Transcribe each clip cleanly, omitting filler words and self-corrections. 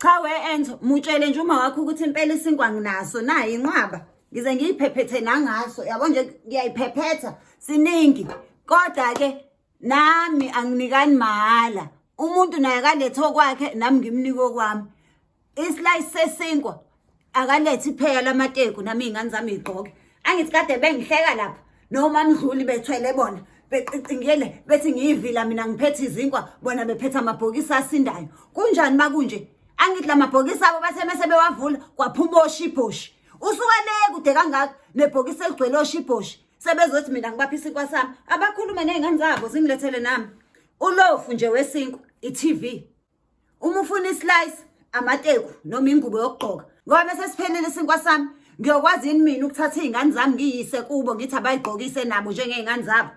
Cha we Enzo, mutshele nje uma wakho ukuthi impela isinkwa nginaso nayi inqwaba. Ngize ngiyiphephethe nangaso. Yabo nje ngiyayiphephetha siningi. Kodwa ke nami anginikani mahhala. Umuntu naye akalethe okwakhe nami ngimnike okwami. Islice sesinkwa akalethe ipheya lamateku nami iy'ngane zami y'gqoke. Angithi kade bengihleka lapha noma mdluli bethwele bona beqiqingele bethi ngiyivila mina ngiphethe izinkwa bona bephethe amabhokisi asindayo. Kunjani makunje? Angithi la mabhokisi abo bathe mese bewavula kwaphuma oshibhoshi. Usuka le kude kangaka nebhokisi eligcwele oshibhoshi. Sebezothi mina ngibapha isinkwa sami. Abakhulume ney'ngane zabo zingilethele nami. Ulofu nje wesinkwa i-TV. Uma ufuna islice amateku noma ingubo yokugqoka ngoba bese siphelile isinkwa sami ngiyokwazi yini mina ukuthatha iy'ngane zami ngiyise kubo ngithi abayigqokise nabo njengey'ngane zabo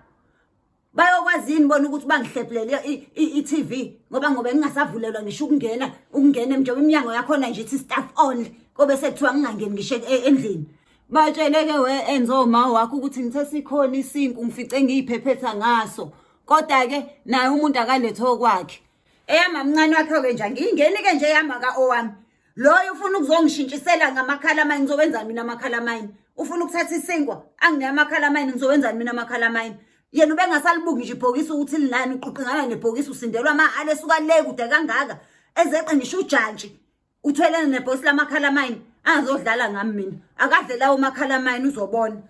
bayokwazi yini bona ukuthi bangihlephulele i-TV ngoba ngoba ngingasavulelwa ngisho ukungena ukungena njengoba iminyango yakhona nje ithi staff only kobe sekuthiwa ngingangeni ngisho endlini batsheleke we enzo ma wakho ukuthi ngithe sikhona isinku ngifice ngiyiphephetha ngaso kodwa ke naye umuntu akalethe okwakhe Eyamamncane wakhe-ke nje angiyingeni-ke nje eyama ka-owami. Loyo ufuna ukuzongishintshisela ngamakhala amayini ngizowenzani mina amakhala amayini? Ufuna ukuthatha isinkwa anginike amakhala amayini ngizowenzani mina amakhala amayini? Yena ubengasalibuki nje ibhokisi ukuthi linani uquqingana nebhokisi usindelwa amahhala esuka le kude kangaka ezeqe ngisho ujantshi. Uthwelene nebhosi lamakhala mayini angazodlala ngami mina. Akadle lawo makhala mayini uzobona.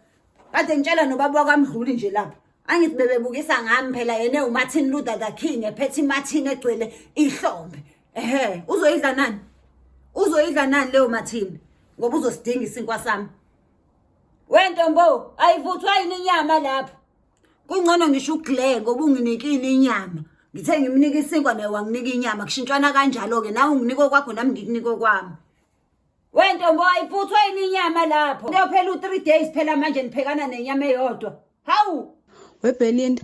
Kade ngitshela nobaba wakamdluli nje lapha. Angithi bebebukisa ngami phela yena uMartin Luther the King ephethe iMartin egcwele ihlombe. Ehhe, uzoyidla nani? Uzoyidla nani leyo Martin? Ngoba uzosidinga isinkwa sami. Wentombo, ayivuthwa yini inyama lapho? Kungcono ngisho uGle ngoba unginikile inyama. Ngithe ngimnika isinkwa naye wanginika inyama. Kushintshwana kanjalo-ke nawe unginika okwakho nami ngikunika okwami. We ntombo ayifuthwa yini inyama lapho? Kuyophela u-3 days phela manje niphekana nenyama eyodwa. Hawu! WeBelinda,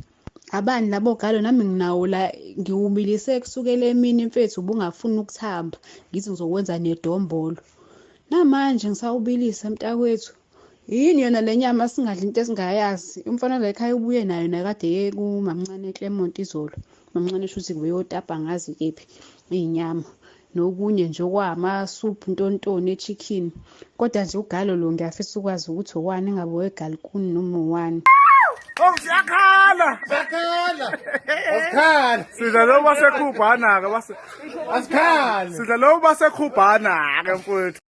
abani labo galo nami nginawo la ngiwubilise kusukela emini mfethu ubungafuni ukuthamba ngithi ngizokwenza nedombolo. Namanje ngisawubilisa mntakwethu. Yini yona le nyama singadli into esingayazi? Umfana la ekhaya ubuye nayo nakade eye kumamncane eClermont izolo. Mamncane shuthi ubeyotapa ngazi kephi iy'nyama nokunye nje okwamasuphu ntontoni e-chicken. Kodwa nje ugalo lo ngiyafisa ukwazi ukuthi owani engabe owegalikuni noma owani. Oh siyakhala. Siyakhala. Asikhala. Sidla lo basekhubhana ke base. Asikhala. Sidla lo basekhubhana ke mfowethu.